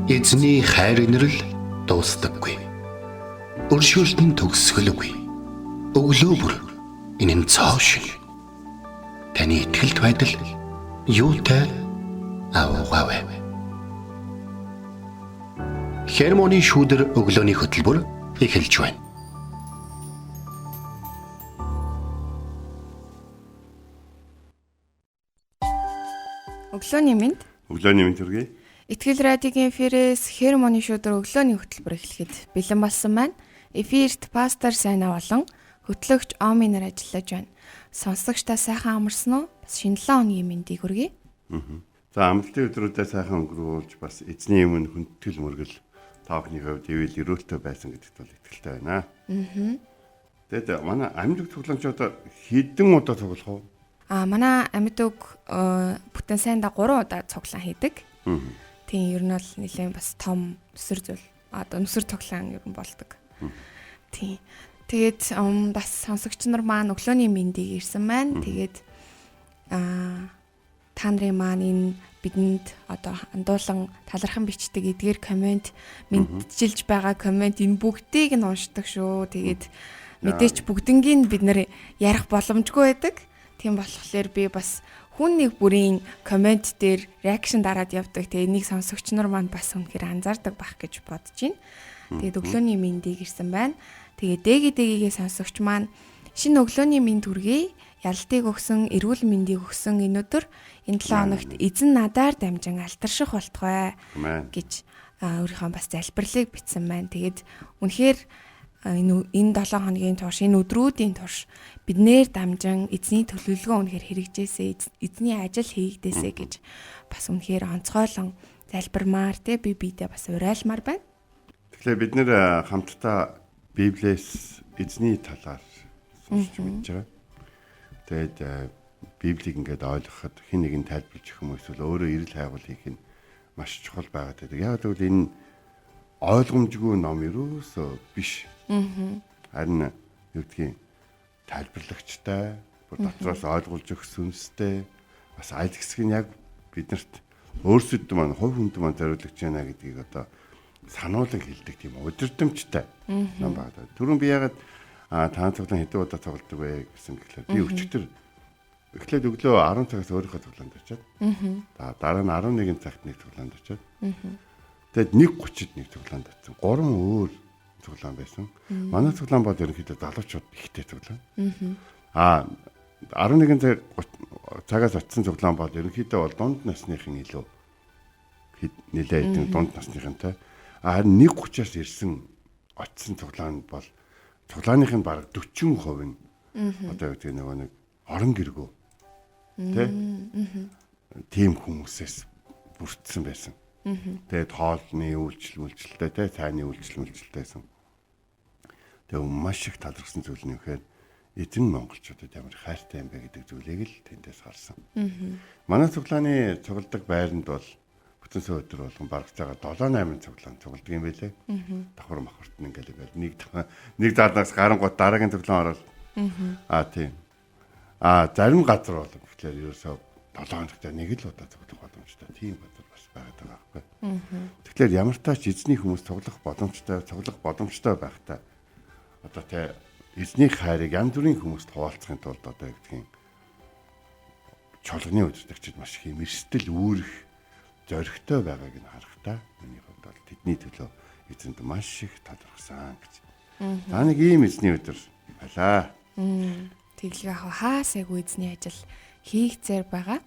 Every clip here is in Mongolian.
Эзний хайр инрэл дуустдаггүй. Өршөөлт нь төгсгөлгүй. Өглөө бүр энэ нь цоо шин. Таны итгэлт байдал юутай аавгаавэ. Хермоны шүүдэр өглөөний хөтөлбөр эхэлж байна. Өглөөний мэнд. Өглөөний мэнд хүргэе. Итгэл радиогийн эфирээс Хермоны шүүдэр өглөөний хөтөлбөр эхлэхэд бэлэн болсон байна. Эфирт пастор Сайна болон хөтлөгч Оминор ажиллаж байна. Сонсогч та сайхан амарсан уу? Бас шинэ 7 хоногийн мэндийг хүргэе. За амралтын өдрүүдэд сайхан өнгөрүүлж бас эзний өмнө хүндэтгэл мөргөл та бүхний хувьд ивэл өрөөлтөй байсан гэдэгт бол итгэлтэй байна. Тэгээд манай амьд үг цуглаанчууд хэдэн удаа цуглах вэ? Манай амьд үг бүтэн сайндаа 3 удаа цуглаан хийдэг. Тийм, ер нь бол нэлээд бас том нүсэр зүйл. Одоо нүсэр цуглаан ер нь болдог. Тийм. Тэгээд бас сонсогч нар маань өглөөний мэндийг ирсэн байна. Тэгээд та нарын маань энэ бидэнд одоо андуулан талархан бичдэг эдгээр коммент, мэдчилж байгаа коммент энэ бүгдийг нь уншдаг шүү. Тэгээд мэдээч бүгднгийн бид нэр ярих боломжгүй байдаг. Тийм болохоор би бас хүн нэг бүрийн коммент дээр реакшн дараад явдаг. Тэгээ энийг сонсогч нар маань бас үнэхээр анзаардаг байх гэж бодож байна. Тэгээд өглөөний мэндийг ирсэн байна. Тэгээд дэги дэгийн сонсогч маань шинэ өглөөний мэнд хүргэе. Ялалтыг өгсөн, эрүүл мэндийг өгсөн энэ өдөр энэ 7 хоногт эзэн надаар дамжин алтарших болтугай гэж өөрийнхөө бас залбирлыг бичсэн байна. Тэгээд үнэхээр энэ 7 хоногийн турш, энэ өдрүүдийн турш биднээр дамжин эзний төлөвлөгөө үнэхээр хэрэгжээсээ, эзний ажил хийгдээсээ гэж бас үнэхээр онцгойлон залбирмаар те би бидээ бас уриалмаар байна. Тэгэхээр бид нэр хамтдаа Библиэс эзний талаар сонсч мэдж байгаа. Тэгээд Библийг ингээд ойлгоход хэн нэгэн тайлбарлаж өгөх юм эсвэл өөрөө эрэл хайгуул хийх нь маш чухал байгаад байдаг. Яг гэвэл энэ ойлгомжгүй ном ерөөсөө биш. Харин юу гэдгийг тайлбарлагчтай, бүр дотроос ойлгуулж өгөх сүнстэй бас аль хэсэг нь яг биднэрт өөрсдөд маань хувь хүнд маань зориулж байна гэдгийг одоо сануулan хэлдэг тийм удирдамжтай ном байна. Түрүүн би ягаад таан цуглаан хэдэн удаа цугладаг вэ гэсэн гэхлээр би өчигдөр эхлээд өглөө 10 цагаас өөрийнхөө цуглаанд очиад дараа нь 11 цагт нэг цуглаанд очиад тэгээд 1:30-д нэг цуглаанд очсон. 3 өөр цуглаан байсан. Манай цуглаан бол ерөнхийдөө залуучууд ихтэй цуглаан. 11 цагаас очисон цуглаан бол ерөнхийдөө бол дунд насныхан илүү нэлээд хэдэн дунд насныхантай. Харин 1:30-аас ирсэн очисон цуглаан бол цуглааных нь бараг 40% нь одоо юу гэдэг нөгөө нэг орон гэргөө тэ тийм хүмүүсээс бүрдсэн байсан. Тэгээд хоолны үйлчлэл мүлчлэлтэй тэ цайны үйлчлэл мүлчлэлтэйсэн. Тэгээд маш их талархсан зүйл нь юухээр эзэн монголчуудад ямар хайртай юм бэ гэдэг зүйлийг л тэндээс харсан. Манай цуглааны цугладаг байранд бол бүтэн сая өдөр болгон бараг цагаа 7-8 цуглаан цугладаг юм байлээ. Давхар махарт нь ингээл ингээл нэг заалнаас гарангуут дараагийн цуглаан ороод тийм. Зарим газар бол гэхлээр ерөөсөө 7 хоногт нэг л удаа цуглах боломжтой тийм газар бас байгаад байгаа байхгүй. Тэгэхээр ямар тач эзний хүмүүс цуглах боломжтой байхдаа одоо тэ эзний хайрыг янз бүрийн хүмүүст хуваалцахын тулд одоо гэдгийг чуулганы удирдагчид маш их юм эрсдэл үүрэх зоригтой байгааг нь харахтаа миний хувьд бол тэдний төлөө эзэнд маш их талархсан гэж. За нэг ийм эзний өдөр байлаа. Тэглэг ах хаасайгүй эзний ажил хийгцээр байгаа.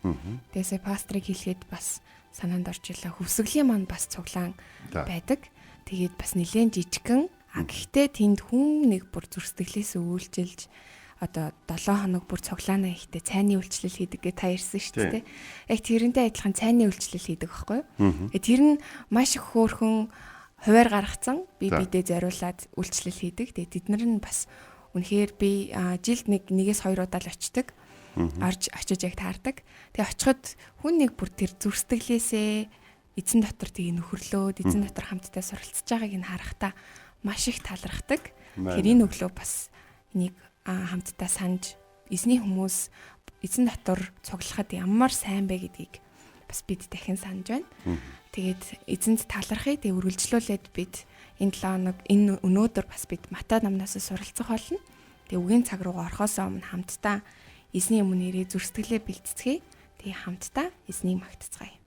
Тэгээсээ пастрыг хэлэхэд бас санаанд орж илаа. Хөвсгөлийн маань бас цуглаан байдаг. Тэгээд бас нэлээд жижигхэн. Гэхдээ тэнд хүн нэг бүр зүрстэглээс үйлчилж одоо 7 хоног бүр цуглаанаа ихтэй цайны үйлчлэл хийдэг гэж та ярьсан шүү дээ. Яг тэрнтэй адилхан цайны үйлчлэл хийдэг байхгүй юу? Тэр нь маш их хөөрхөн хуваар гаргацсан. Би бидээ зориулаад үйлчлэл хийдэг. Тэгээд тэд нар нь бас үнэхээр би жилд нэгээс 2 удаа л очдог. Орж очиж яг таардаг. Тэгээ очиход хүн нэг бүр тэр зүрстэглээсээ эзэн дотор тийг нөхөрлөөд эзэн дотор хамтдаа суралцж байгааг нь харахтаа маш их талархдаг. Тэр энэ өглөө бас энийг хамтдаа санаж эзний хүмүүс эзэн дотор цуглахад ямар сайн бэ гэдгийг бас бид дахин санаж байна. Тэгээд эзэнд талархъя. Тэгээд үргэлжлүүлээд бид энэ 7 хоног энэ өнөөдөр бас бид Матай намнаас суралцах болно. Тэгээд үгийн цаг руугаа орохоос өмнө хамтдаа эзний өмнө ирээ зүрх сэтгэлээ бэлтцгээе. Тэгээд хамтдаа эзнийг магтацгаая.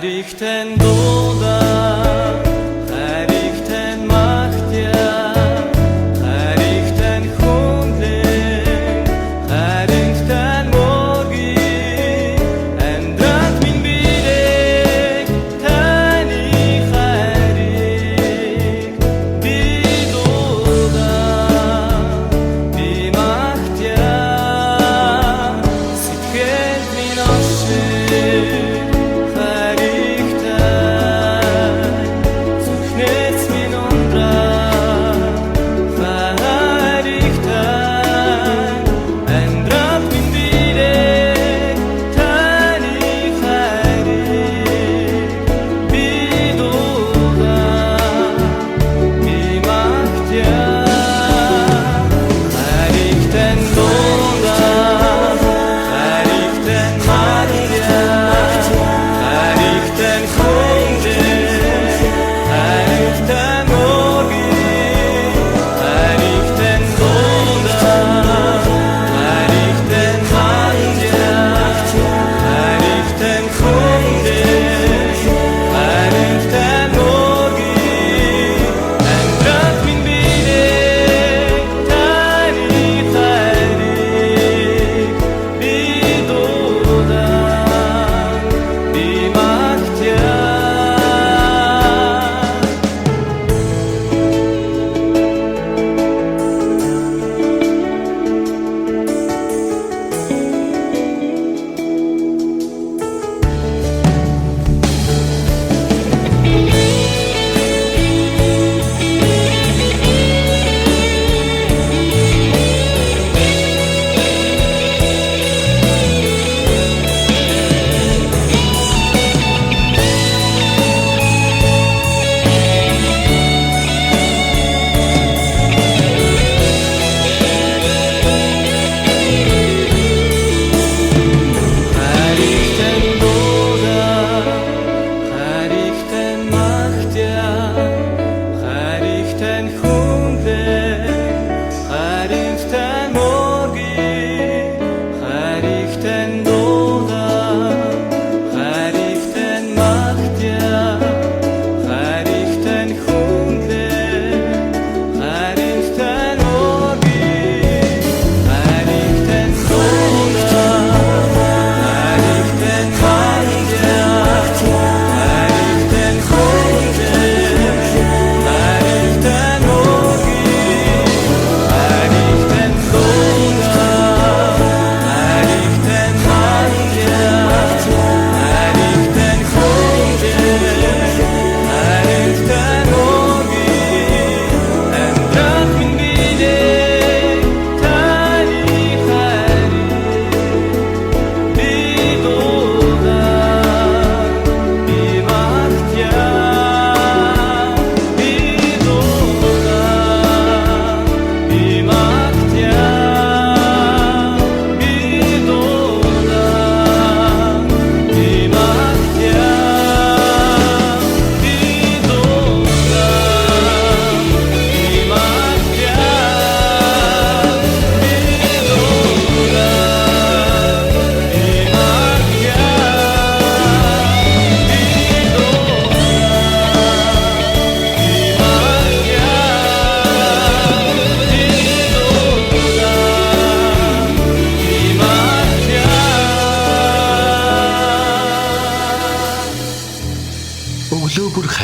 Хайрыг тань дуулаа, хайрыг тань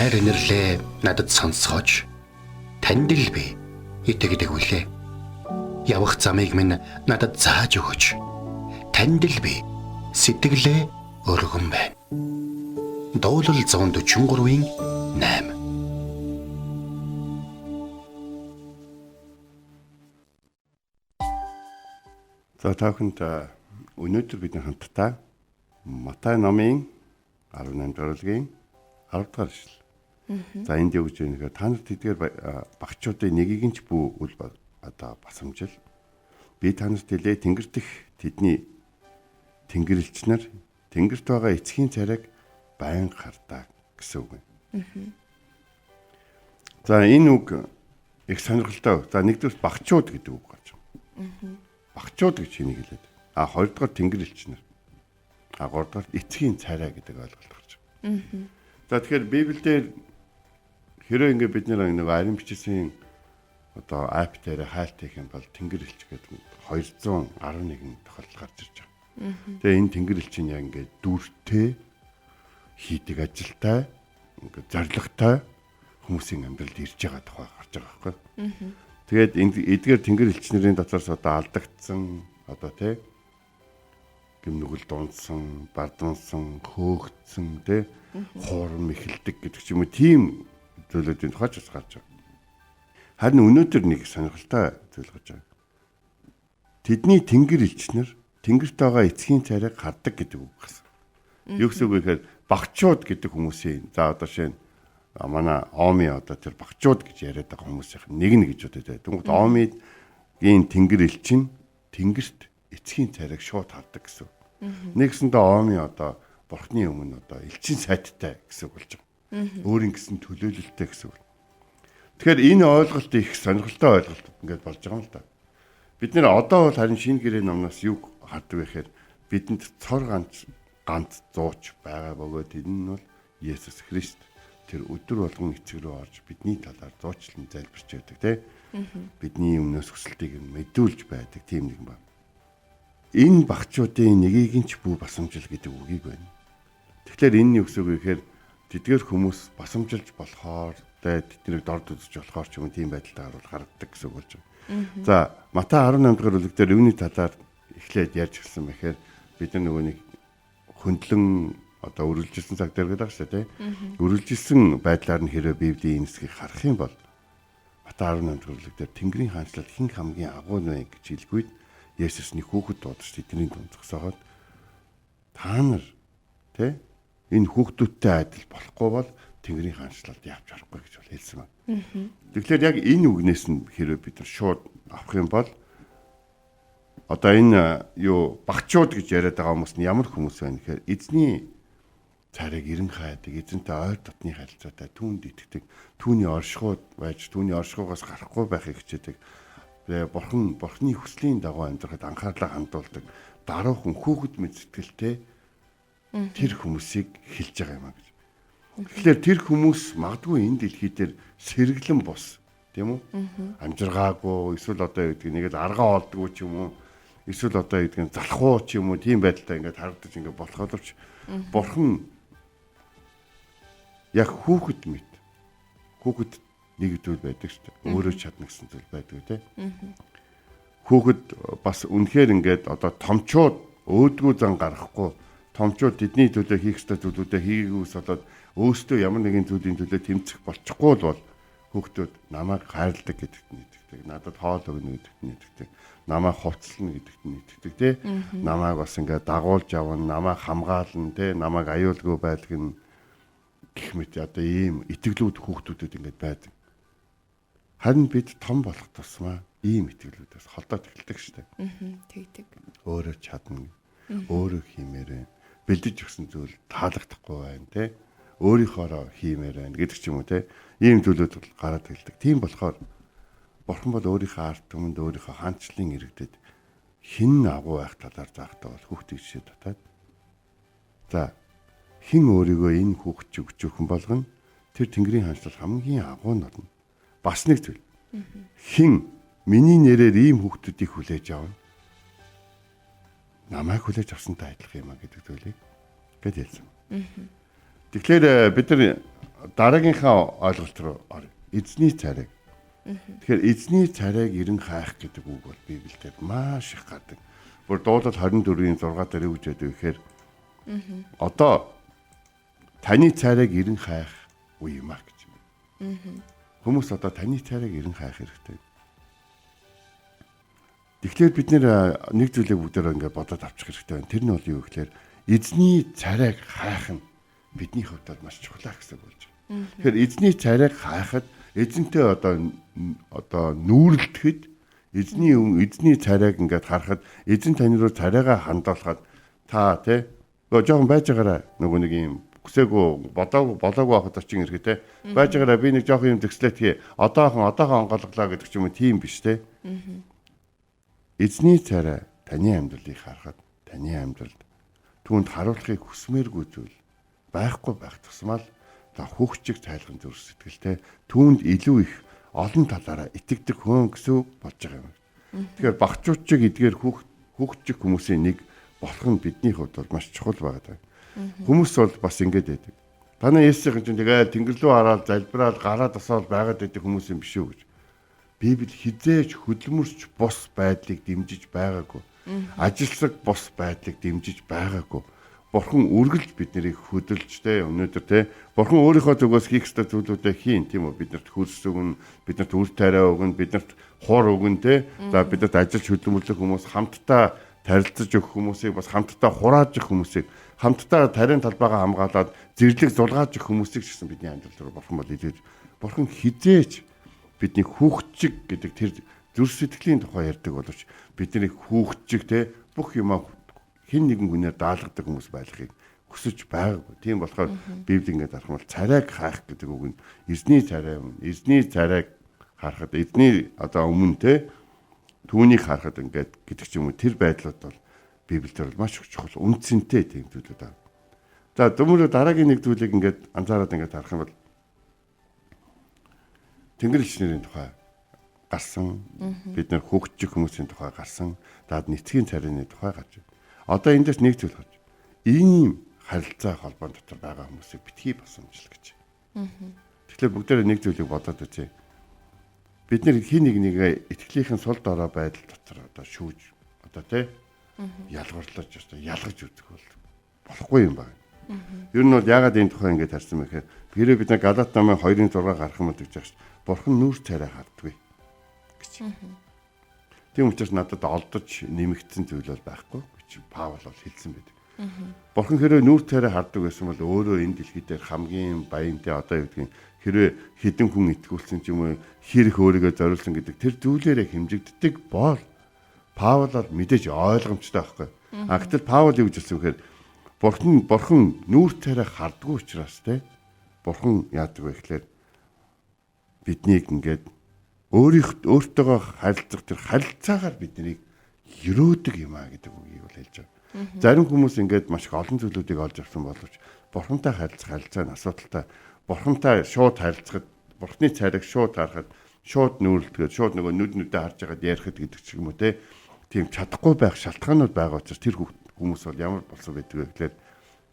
Хайр инэрлээ надад сонсгооч. Танд л би итгэдэг үлээ. Явах замыг минь надад зааж өгөөч. Танд л би сэтгэлээ өргөн байна. Дуулал 143-ийн 8. За та бүхэнд өнөөдөр бидний хамтдаа Матай номын 18 дугаар бүлгийн 10 дугаар ишлэл. За энд юу гэж байна гэхээр та нарт тэдгээр багчуудын нэгийг нь ч бүү үл одоо басамжил. Би та нарт хэлье, тэнгэр дэх тэдний тэнгэрлэгч нар тэнгэрт байгаа эцгийн царайг байнга хардаа гэсэн үг. За энэ үг их сонирхолтой. За нэгдүгээр багчууд гэдэг үг гарч байна. Багчууд гэж хэнийг хэлээд. А хоёрдугаар тэнгэрлэгч нар. А гуравдугаар эцгийн царай гэдэг ойлголт гарч байна. За тэгэхээр Библиэлд хэрэг ингээ бид нэг арим бичсэн одоо апп дээр хайлт хийх юм бол тэнгэр элч гэдэг 211 тохиолдол гарч ирж байгаа. Тэгээ энэ тэнгэр элч нь яг ингээ дүртэй хийдэг ажилтай ингээ зоригтой хүмүүсийн амьдралд ирж байгаа тухай гарч байгаа байхгүй. Тэгээд эдгээр тэнгэр элч нарын дотроос одоо алдагдсан одоо тий гим нүгэл дунсан, бардамсан, хөөгдсөн тий хуурам эхэлдэг гэдэг ч юм уу тийм зүйлүүдийн тухай ч бас гарч байгаа. Харин өнөөдөр нэг сонирхолтой зүйл гарч байгаа. Тэдний тэнгэр элч нар тэнгэрт байгаа эцгийн царайг хардаг гэдэг үг гарсан. Юу гэсэн үг вэ гэхээр багчууд гэдэг хүмүүсийн за одоо шинэ манай Оми одоо тэр багчууд гэж яриад байгаа хүмүүсийн нэг нь гэж бодод бай. Тэнгүүт Омигийн тэнгэр элч нь тэнгэрт эцгийн царайг шууд хардаг гэсэн. Нэгсэндээ Оми одоо бурхны өмнө одоо элчин сайттай гэсэн үг болж байгаа. Өөрийн гэсэн төлөөлөлттэй гэсэн үг. Тэгэхээр энэ ойлголт их сонирхолтой ойлголт ингээд болж байгаа юм л да. Бид нэр одоо бол харин шинэ гэрээ номноос юу хардаг вэ гэхээр бидэнд цор ганц зууч байгаа бөгөөд энэ нь бол Есүс Христ. Тэр өдөр болгон эцэг рүү орж бидний талаар зуучлан залбирч байдаг тий. Бидний өмнөөс хүсэлтийг мэдүүлж байдаг тийм нэгэн байна. Энэ багчуудын нэгийг нь ч бүү басамжил гэдэг үгийг байна. Тэгэхээр энэ нь юу гэсэн үг вэ гэхээр тэдгээр хүмүүс басамжилж болохоор тэднийг дорд үзэж болохоор ч юм уу тийм байдалтай гарвал харагддаг гэсэн үг болж байгаа. За Матай 18 дугаар бүлэг дээр юуны талаар эхлээд ярьж эхэлсэн бэхээр бид нар нөгөө нэг хөндлөн одоо үргэлжилсэн цаг дээр гэдэг шүү дээ. Үргэлжилсэн байдлаар нь хэрвээ Библийн энэ хэсгийг харах юм бол Матай 18 дугаар бүлэг дээр Тэнгэрийн хаанчлал хэн хамгийн агуу нэ гэж хэлэхүйд Есүс нэг хүүхэд дуудаж тэдний дунд зогсоогоод та нар тэ энэ хүүхдүүдтэй адил болохгүй бол Тэнгэрийн хаанчлалд явж чадахгүй гэж бол хэлсэн байна. Тэгэхээр яг энэ үгнээс нь хэрвээ бид нар шууд авах юм бол одоо энэ юу багчууд гэж яриад байгаа хүмүүс нь ямар хүмүүс байна гэхээр эзний царайг эрен хайдаг, эзэнтэй ойр дотны харилцаатай, түүнд итгэдэг, түүний оршихуйд байж, түүний оршихуйгаас гарахгүй байхыг хичээдэг. Тэгээ бурхны хүслийн дагуу амьдрахад анхаарлаа хандуулдаг даруухан хүүхэд мэд сэтгэлтэй тэр хүмүүсийг хэлж байгаа юм а гэж. Тэгэхээр тэр хүмүүс магадгүй энэ дэлхий дээр сэргэлэн бус тийм үү? Амжиргаагүй эсвэл одоо юу гэдэг нэг л аргаа олдгүй ч юм уу эсвэл одоо юу гэдэг нь залхуу ч юм уу тийм байдалтай ингээд харагдаж ингээд болох боловч бурхан яг хүүхэд мэт хүүхэд нэг зүйл байдаг шүү дээ. Өөрөө чадна гэсэн зүйл байдаг тий. Хүүхэд бас үнэхээр ингээд одоо томчууд өөдгүү зан гаргахгүй томчууд тэдний төлөө хийх ёстой зүйлүүдээ хийгээгүйс болоод өөрсдөө ямар нэгэн зүйлийн төлөө тэмцэх болчихгүй л бол хүүхдүүд намайг хайрладаг гэдэгт нь итгэдэг. Надад хоол өгнө гэдэгт нь итгэдэг. Намайг хувцлана гэдэгт нь итгэдэг тий. Намайг бас ингээд дагуулж явна, намайг хамгаална тий, намайг аюулгүй байлгана гэх мэт одоо ийм итгэлүүд хүүхдүүдэд ингээд байдаг. Харин бид том болох тусмаа ийм итгэлүүдээс холдоод эхэлдэг шүү дээ. Тэгдэг. Өөрөө чадна. Өөрөө хиймээр байна. Бэлдэж өгсөн зүйл таалагдахгүй байна тий. Өөрийнхоороо хиймээр байна гэдэг ч юм уу тий. Ийм зүйлүүд гараад эхэлдэг. Тийм болохоор бурхан бол өөрийнхөө ард түмэнд өөрийнхөө хаанчлалын иргэдэд хэн агуу байх талаар заахтаа бол хүүхдийг жишээ татаад за хэн өөрийгөө энэ хүүхд чи өчүүхэн болгоно тэр Тэнгэрийн хаанчлал хамгийн агуу нь орно. Бас нэг зүйл. Хэн миний нэрээр ийм хүүхдүүдийг хүлээж авна. Намайг хүлээж авсантай адилхан юм а гэдэг зүйлийг гэд хэлсэн. Тэгэхээр бид нар дараагийнхаа ойлголт руу оръё. Эзний царайг. Тэгэхээр эзний царайг эрен хайх гэдэг үг бол Библиэлд маш их гардаг. Бүр дуулал 24-ийн 6 дээр юу гэж байдаг вэ гэхээр одоо таны царайг эрен хайх үе юм а гэж юм. Хүмүүс одоо таны царайг эрен хайх хэрэгтэй. Тэгэхээр бид нэг зүйлийг бүгдээрээ ингээд бодоод авчих хэрэгтэй байна. Тэр нь бол юу гэхээр эзний царайг хайх нь бидний хувьд бол маш чухал гэсэн үг болж байна. Тэгэхээр эзний царайг хайхад эзэнтэй одоо нүүрлдэхэд эзний царайг ингээд харахад эзэн тань руу царайгаа хандуулахад та тий жоохон байж байгаарай нөгөө нэг юм хүсээгүй бодоогүй болоогүй байхад очин ирэхэд те байж байгаарай би нэг жоохон юм зэгслээд хий одоохон онгойлголоо гэдэг ч юм уу тийм биш те. Эзний царай таны амьдралыг харахад таны амьдралд түүнд харуулахыг хүсмээргүй зүйл байхгүй байх тусмал та хүүхчиг цайлган зүрх сэтгэлтэй түүнд илүү их олон талаараа итгэдэг хүн гэсэн үг болж байгаа юм. Тэгэхээр багчуучиг эдгээр хүүхчиг хүмүүсийн нэг болох нь бидний хувьд бол маш чухал байгаа. Хүмүүс бол бас ингэж байдаг. Танай Есүсийн чинь тэгэл тэнгэр рүү хараад залбираал гараа тасаал байгаад байдаг хүмүүс юм биш үү гэж. Библи хизээж хөдөлмөрч бус байдлыг дэмжиж байгаагүй. Ажилсаг бус байдлыг дэмжиж байгаагүй. Бурхан үргэлж бид нарыг хөдөлж те өнөөдөр те Бурхан өөрийнхөө зүгээс хийх ёстой зүйлүүдээ хийн тийм үү? Биднэрт хөрс өгнө, биднэрт үр тариа өгнө, биднэрт хур өгнө те. За биднэрт ажиллаж хөдөлмөрлөх хүмүүс хамтдаа тарилцаж өгөх хүмүүсийг бас хамтдаа хурааж өгөх хүмүүсийг хамтдаа тариан талбайгаа хамгаалаад зэрлэг зулгааж өгөх хүмүүсийг ч гэсэн бидний амьдрал руу Бурхан бол илгээж Бурхан хизээж бидний хүүхчиг гэдэг тэр зүрх сэтгэлийн тухай ярьдаг боловч бидний хүүхчиг те бүх юмаа хэн нэгэн хүнээр даалгадаг хүмүүс байлгахыг хүсэж байгаагүй. Тийм болохоор Библи ингээд харах юм бол царайг хайх гэдэг үг нь эзний царай юм. Эзний царайг харахад эзний одоо өмнө те түүнийг харахад ингээд гэдэг ч юм уу тэр байдлууд бол Библиэлд бол маш их чухал үнцэнтэй тийм зүйлүүд байна. За зөвмөрөө дараагийн нэг зүйлийг ингээд анзаараад ингээд харах юм бол Тэнгэр элч нарын тухай гарсан. Бид нар хөөгчих хүмүүсийн тухай гарсан. Даад нийцгийн царины тухай гарч байна. Одоо эндээс нэг зүйл гарч. Ийм харилцаа холбоон дотор байгаа хүмүүсийг битгий босомжл гэж. Тэгэхээр бүгдээрээ нэг зүйлийг бодоод үзье. Бид нэр хин нэг нэгэ итгэлийнхэн сул дорой байдал дотор одоо шүүж одоо тий ялгуурлаж одоо ялгаж үзэх бол болохгүй юм байна. Ер нь бол яагаад энэ тухай ингэж харсан бэ гэхээр хэрэг бид нар Галаат намын 2-6 гарах юм бол гэж байгаа шүү. Бурхан нүүр царай харддаггүй гэж. Тийм учраас надад олдож нэмэгдсэн зүйл бол байхгүй гэж Паул бол хэлсэн байдаг. Бурхан хэрвээ нүүр царай хардаг байсан бол өөрөө энэ дэлхий дээр хамгийн баянтай одоо юу гэдгийг хэрвээ хэдэн хүн итгүүлсэн ч юм уу хэр их өөрийгөө зориулсан гэдэг тэр зүйлээрээ хэмжигддэг бол Паул бол мэдээж ойлгомжтой байхгүй. А гэтэл Паул юу гэж хэлсэн вэ гэхээр Бурхан нүүр царай хардггүй учраас те Бурхан яадаг вэ гэхээр биднийг ингээд өөртөөгөө харилцах тэр харилцаагаар биднийг ерөөдөг юм а гэдэг үгийг бол хэлж байгаа. Зарим хүмүүс ингээд маш их олон зүйлүүдийг олж авсан боловч Бурхантай харилцах харилцаа нь асуудалтай. Бурхантай шууд харилцахад, Бурхны царайг шууд харахад, шууд нүүрлдэхэд, шууд нөгөө нүд нүдээ харж байгаад ярихад гэдэг ч юм уу те. Тийм чадахгүй байх шалтгаанууд байгаа учраас тэр хүмүүс бол ямар болсон байдаг вэ гэхээр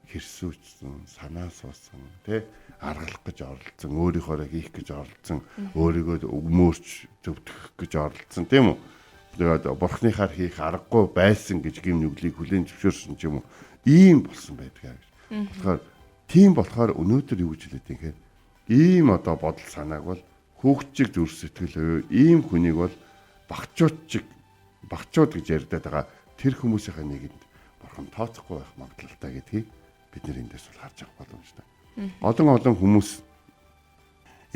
хэрсүүчсэн, санаа суусан, тэ аргалах гэж оролдсон, өөрийнхоороо хийх гэж оролдсон, өөрийгөө өгмөөрч зөвтгөх гэж оролдсон, тийм үү? Тэгээд бурхныхаар хийх аргагүй байсан гэж гим нүглийг хүлээн зөвшөөрсөн ч юм уу. Ийм болсон байдаг гэж. Тэгэхээр тийм болохоор өнөөдөр юу гэж хэлээд юм гэхээр ийм одоо бодол санааг бол хүүхдчиг зүрх сэтгэл ийм хүнийг бол багчууд гэж ярьдаад байгаа тэр хүмүүсийнхээ нэгэнд бурхан тооцохгүй байх магадлалтай гэдгийг бид нэр эндээс бол харж авах боломжтой. Олон хүмүүс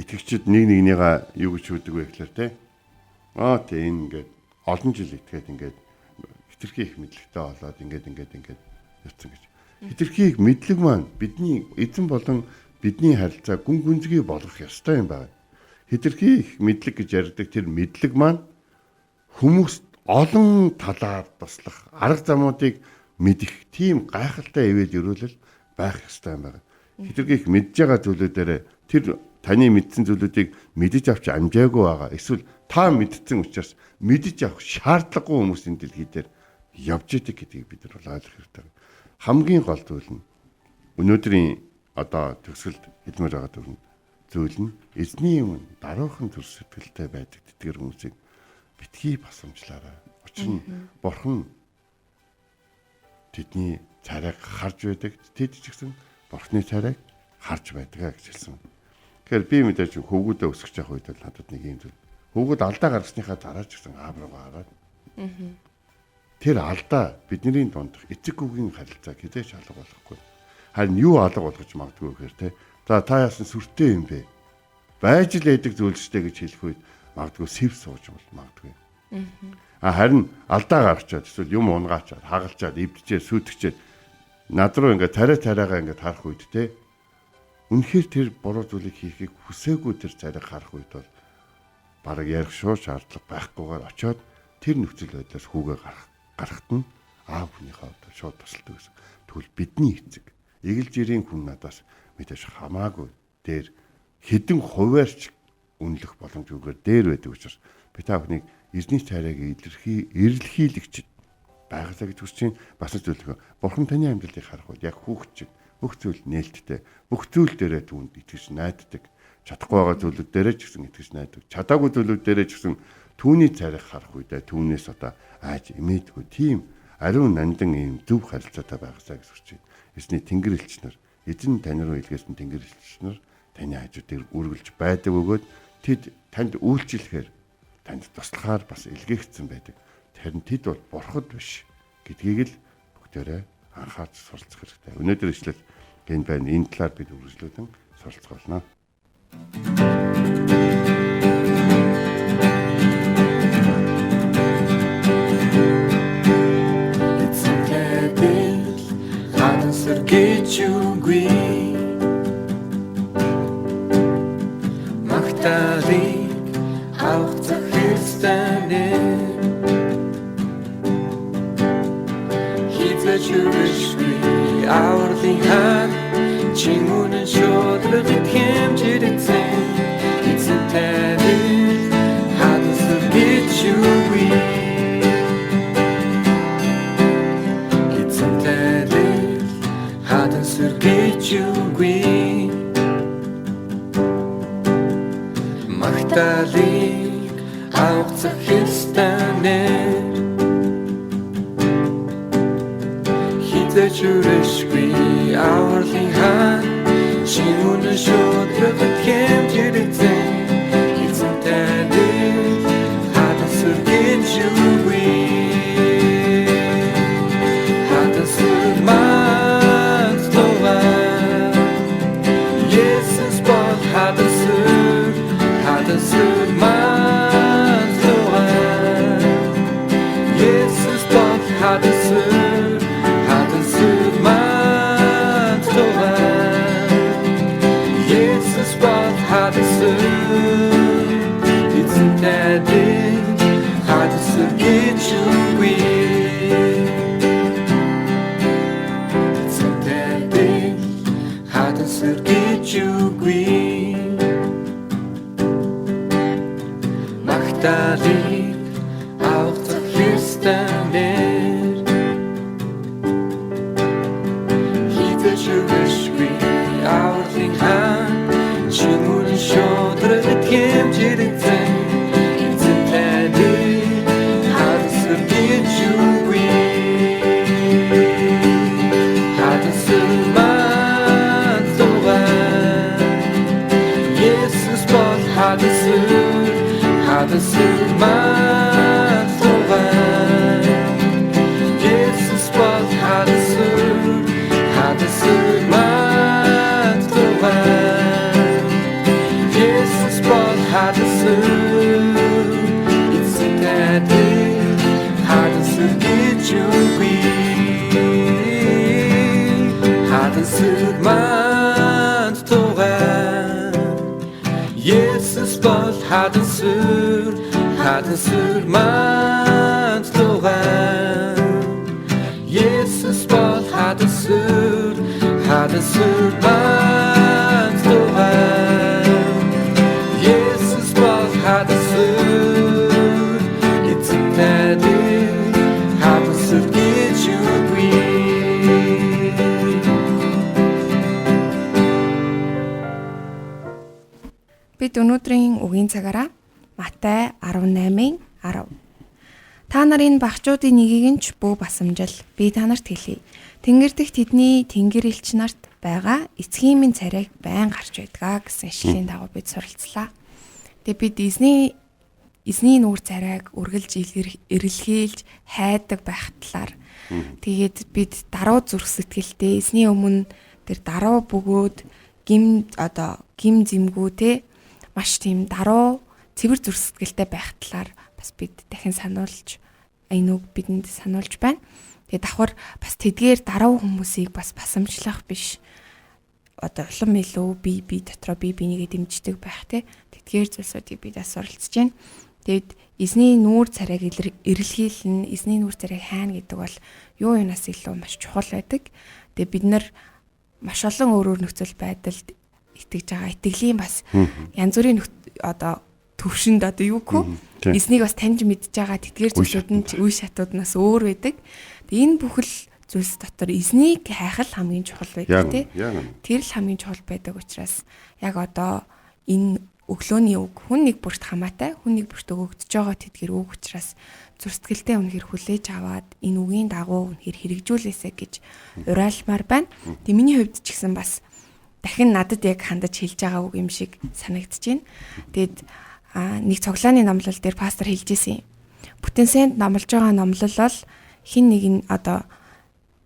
итгэгчид нэг нэгнийгаа юу гэж шүүдэг вэ гэхээр те аа тийм ингээд олон жил итгээд ингээд хитрхи их мэдлэгтэй болоод ингээд явцсан гэж. Хитрхи их мэдлэг маань бидний эзэн болон бидний харилцаа гүн гүнзгий болгох ёстой юм байна. Хитрхи их мэдлэг гэж ярьдаг тэр мэдлэг маань хүмүүст олон талаар туслах арга замуудыг мэдэх тийм гайхалтай ивэл өрөөлөл байх ёстой юм байна. Хитрхи их мэдж байгаа зүйлүүдээр тэр таны мэдсэн зүйлүүдийг мэдэж авч амжаагүй байгаа. Эсвэл та мэдсэн учраас мэдэж авах шаардлагагүй хүмүүсийн дэлхий дээр явж идэг гэдгийг бид нар бол ойлгох хэрэгтэй. Хамгийн гол зүйл нь өнөөдрийн одоо төгсгөлд хэлмээр байгаа дүр нь зүйл нь эзний өмнө даруухан зүр сэтгэлтэй байдаг тэдгэр хүмүүсийг битгий басамжлаарай. Учир нь бурхан тэдний царайг харж байдаг. Тэд ч гэсэн бурхны царайг харж байдаг гэж хэлсэн. Тэгэхээр би мэдээж хөвгүүдээ өсгөж явах үед бол надад нэг юм зүйл. Хөвгүүд алдаа гаргасныхаа дараа ч гэсэн аав руугаа хараад. Тэр алдаа бидний дундах эцэг хүүгийн харилцааг хэзээ ч алга болохгүй. Харин юу алга болгож магадгүй гэхээр те. За та яасан сүртэй юм бэ? Байж л яадаг зүйл шттэ гэж хэлэх үед магадгүй сэв сууж бол магадгүй. А харин алдаа гарчаад эсвэл юм унгаачаад, хагалчаад, эвдчээд, сүйтгэчээд над руу ингээд царай царайгаа ингээд харах үед те. Үнэхээр тэр буруу зүйлийг хийхийг хүсээгүй тэр царайг харах үед бол бараг ярих шууд шаардлага байхгүйгээр очиод тэр нөхцөл байдлаас хүүгээ гаргахад нь аав хүнийхээ хувьд шууд тусалдаг гэсэн. Тэгвэл бидний эцэг эгэл жирийн хүн надаас мэдээж хамаагүй дээр хэдэн хуваарч үнэлэх боломжгүйгээр дээр байдаг учраас би та бүхнийг эзний царайг эрэлхийлэгчд байгаасаа гэж хүсэж байна. Бас нэг зүйл бурхан таны амьдралыг харах үед яг хүүхэд шиг бүх зүйл нээлттэй, бүх зүйл дээрээ түүнд итгэж найддаг. Чадахгүй байгаа зүйлүүд дээрээ ч гэсэн итгэж найддаг. Чадаагүй зүйлүүд дээрээ ч гэсэн түүний царайг харах үедээ түүнээс одоо айж эмээдгүй тийм ариун нандин ийм зөв харилцаатай байгаасаа гэж хүсэж байна. Эзний тэнгэр элч нар, эзэн тань руу илгээсэн тэнгэр элч нар таны хажууд дээр үргэлж байдаг бөгөөд тэд танд үйлчлэхээр танд туслахаар бас илгээгдсэн байдаг. Харин тэд бол бурхад биш гэдгийг л бүгдээрээ анхаарч суралцах хэрэгтэй. Өнөөдөр ишлэл энэ байна. Энэ талаар бид үргэлжлүүлэн суралцах болно. Гэж үгүй магтаалыг авах захирстанэ хизэж үргэлжгүй авралын хаан чин үнэн шудраг хэмжирсэн эзэнтэй хадасар гэж үгүй эзэнтэй хадасар гэж үгүй магтаалыг авах захирстанэ хизэж үргэлжгүй авралын хаан чин үнэн шудраг хэмжирсэн эзэнтэй хадасар гэж үгүй хадасар мандтугай Есүс бол хадасар хадасар мандтугай Есүс бол хадасар хадасар мандтугай Есүс бол хадасар эзэнтэй хадасар гэж үгүй эзэнтэй хадасар гэж үгүй магтаалыг авах захирстанэр хизэж үргэлжгүй авралын хаан чин үнэн шудраг хэмжирсэн эзэнтэй хадасар гэж үгүй хадасар мандтугай Есүс бол хадасар хадасар мандтугай Есүс бол хадасар хадасар мандтугай Есүс бол хадасар эзэнтэй хадасар гэж үгүй хадасар мандтугай Есүс бол хадасар хадасар мандтугай Есүс бол хадасар хадасар мандтугай Есүс бол хадасар эзэнтэй хадасар гэж үгүй. Бид өнөөдрийн үгийн цагаараа Матай 18-ын 10. Та нарын багчуудын нэгийг нь ч бүү басамжил. Би та нарт хэлье. Тэнгэр дэх тэдний тэнгэр элч нарт байгаа эцгийн минь царайг байн гарч байдгаа гэсэн ишлэлийн дагуу бид суралцлаа. Тэгээ бид эзний нүүр царайг үргэлж эрэлхийлж хайдаг байх талаар. Тэгээд бид даруй зүрх сэтгэлтэй эзний өмнө тэр даруй бөгөөд гим одоо гим зэмгүү те маш тийм даруй цэвэр зүрх сэтгэлтэй байх талаар бас бид дахин сануулж энэ үг бидэнд сануулж байна. Тэгээ давхар бас тэдгээр даруй хүмүүсийг бас басамжлах биш. Одоо улам илүү бие дотроо бие бинийгээ дэмждэг байх те. Тэдгээр зүйлсүүдийг бид бас суралцж байна. Тэгэд эзний нүүр царайг эрэлхийлнэ, эзний нүүр царайг хайна гэдэг бол юу юунаас илүү маш чухал байдаг. Тэгээ бид нар маш олон өөр өөр нөхцөл байдалд итгэж байгаа. Итгэлийн бас янз бүрийн одоо төвшөнд одоо юу гэх вэ? Эзнийг бас таньж мэдж байгаа тэдгээр зүйлсүүд нь үе шатууднаас өөр байдаг. Тэгээ энэ бүхэл зүйлс дотор эзнийг хайх л хамгийн чухал байдаг тий. Тэр л хамгийн чухал байдаг учраас яг одоо энэ өглөөний үг хүн нэг бүрт хамаатай, хүн нэг бүрт өгөгдөж байгаа тэдгээр үг учраас зүрх сэтгэлдээ үнэхэр хүлээж аваад энэ үгийн дагуу үнэхэр хэрэгжүүлээсэй гэж уриалмаар байна. Тэгээ миний хувьд ч гэсэн бас дахин надад яг хандаж хэлж байгаа үг юм шиг санагдаж байна. Тэгээд нэг цуглааны номлол дээр пастор хэлж ирсэн юм. Бүтэн сайнд номлож байгаа номлол бол хин нэг нь одоо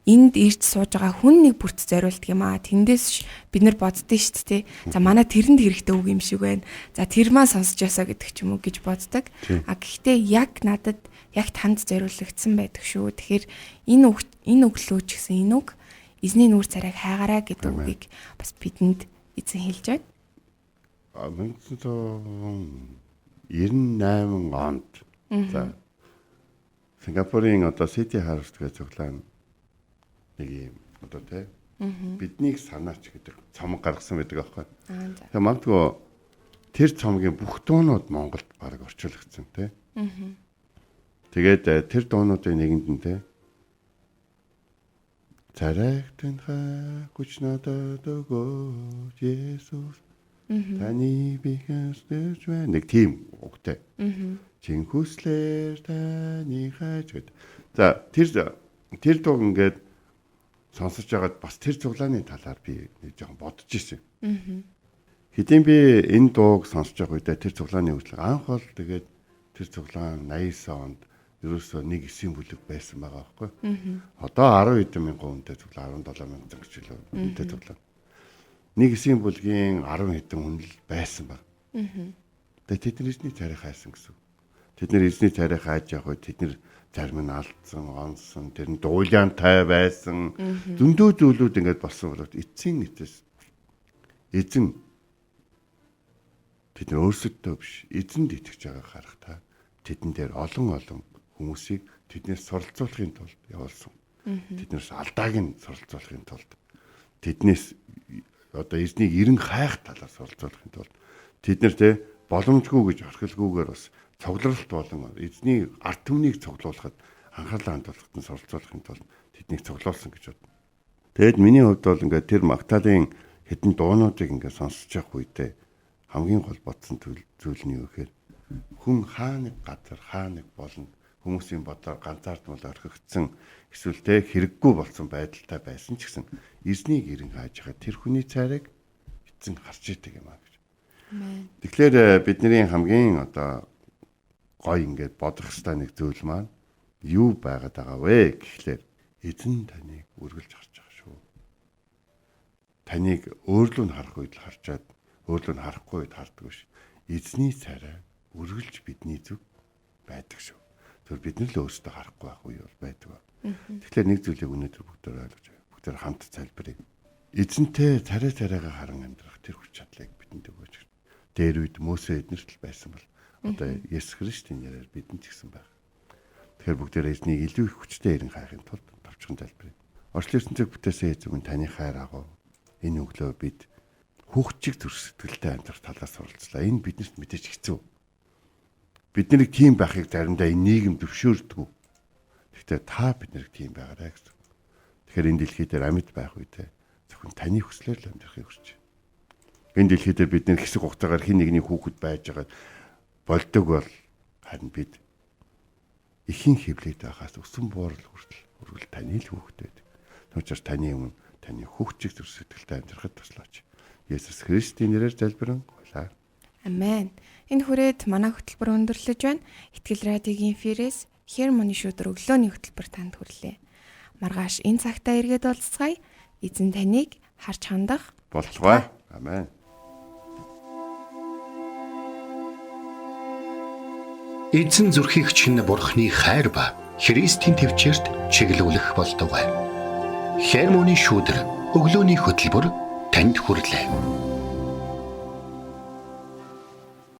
энд ирж сууж байгаа хүн нэг бүрт зориулдаг юм аа. Тэндээс бид нар боддөө шүү дээ. За манай тэрэнд хэрэгтэй үг юм шиг байна. За тэр маань сонсож ясаа гэдэг ч юм уу гэж боддог. А гэхдээ яг надад яг танд зориулагдсан байдаг шүү. Тэгэхээр энэ үг энэ өглөө ч гэсэн энэ үг эзний нүүр царайг хайгаарай гэдэг үгийг бас бидэнд эзэн хэлж байна. 1998 онд за Сингапурын одоо City Harvest гэж цуглаан нэг юм одоо тий биднийг санаач гэдэг цомог гаргасан байдаг аахгүй. Тэгээ магадгүй тэр цомгийн бүх дуунууд Монголд бараг орчуулагдсан тий. Тэгээд тэр дуунуудын нэгэнд нь тий царайг тэнхай хүч надад өгөөч Есүс таны бихэстэйч байна нэг тийм үгтэй. Чинхүслэр таны хайж гэд. За тэр дуу ингээд сонсож байгаад бас тэр цуглааны талаар би нэг жоохон бодож ирсэн. Хэдийн би энэ дууг сонсож байгаа үедээ тэр цуглааны үйлчлэг анх бол тэгээд тэр цуглаан 89 онд ерөөсөө нэг эсийн бүлэг байсан байгаа байхгүй. Одоо 10 хэдэн мянган хүнтэй цуглаан 17 мянган гэж илүү хүнтэй цуглаан. Нэг эсийн бүлгийн 10 хэдэн хүн л байсан баг. Тэгээд тэд нар эзний царай хайсан гэсэн. Тэд нар эзний царай хайж явах үед тэд нар зарим нь алдсан, онсон, тэр нь дуулаантай байсан. Зөндөө зүйлүүд ингээд болсон боловч эцсийн эцэс эзэн тэд нар өөрсөддөө биш, эзэнд итгэж байгааг харах та тэдэн дээр олон олон хүмүүсийг тэднээс суралцуулахын тулд явуулсан. Тэднээс алдааг нь суралцуулахын тулд тэднээс одоо эзнийг эрен хайх талаар суралцуулахын тулд тэд нар те боломжгүй гэж орхилгүйгээр бас цугларалт болон эзний ард түмнийг цуглуулахад анхаарлаа хандуулахад нь суралцуулахын тулд тэднийг цуглуулсан гэж бодно. Тэгэд миний хувьд бол ингээд тэр Магдалины хэдэн дуунуудыг ингээд сонсож явах үедээ хамгийн гол бодсон зүйл нь юу гэхээр хүн хаа нэг газар хаа нэг болно хүмүүсийн бодлоор ганцаардмал орхигдсон эсвэл те хэрэггүй болсон байдалтай байсан ч гэсэн эзнийг эрен хайж байгаа тэр хүний царайг эзэн харж идэг юм а гэж. Тэгэхээр бидний хамгийн одоо гой ингээд бодох ёстой нэг зүйл маань юу байгаад байгаа вэ гэхлээр эзэн таныг үргэлж харж байгаа шүү. Таныг өөрлөө нь харах үед л харчаад өөрлөө нь харахгүй үед харддаг биш. Эзний царай үргэлж бидний зүг байдаг шүү. Тэр бид нар л өөрсдөө харахгүй байх үе бол байдаг. Тэгэхээр нэг зүйлийг өнөөдөр бүгдээр ойлгож байгаа. Бүгдээр хамт залбирая. Эзэнтэй царай царайгаа харан амьдрах тэр хүч чадлыг бидэнд өгөөч. Дээр үед Мөсө эднэрт л байсан бол одоо Есүс Христийн нэрээр бидэнд ч гэсэн байх. Тэгэхээр бүгдээр эзнийг илүү их хүчтэй эрен хайхын тулд товчхон залбирая. Орчлон ертөнцийг бүтээсэн эзэн минь таны хайр агуу. Энэ өглөө бид хүүхчиг зүрх сэтгэлтэй амьдрах талаас суралцлаа. Энэ биднэрт мэдээж хэцүү. Бид нарыг тийм байхыг заримдаа энэ нийгэм зөвшөөрдөг. Гэхдээ та бид нарыг тийм байгаарай гэсэн. Тэгэхээр энэ дэлхий дээр амьд байх үедээ зөвхөн таны хүслээр л амьдрахыг хүсэж байна. Энэ дэлхий дээр бид нэр хэсэг хугацаагаар хин нэгний хүүхэд байж байгаа болдог бол харин бид эхийн хөвлөд байхаас өсөн буурал хүртэл үргэлж таны л хүүхэд байдаг. Түүнээс таны өмнө таны хүүхчиг зүр сэтгэлтэй амьдрахад туслаач. Есүс Христийн нэрээр залбирэн гуйлаа. Амен. Энэ хүрээд манай хөтөлбөр өндөрлөж байна. Итгэл радиогийн эфирээс Хермоны шүдэр өглөөний хөтөлбөр танд хүрлээ. Маргааш энэ цагтаа эргээд уулзцгаая. Эзэн таныг харж хандах болтугай. Амен. Эзэн зүрхийг чинь бурхны хайр ба Христийн төвчөрт чиглүүлэх болтугай. Хермоны шүүдэр өглөөний хөтөлбөр танд хүрэлээ.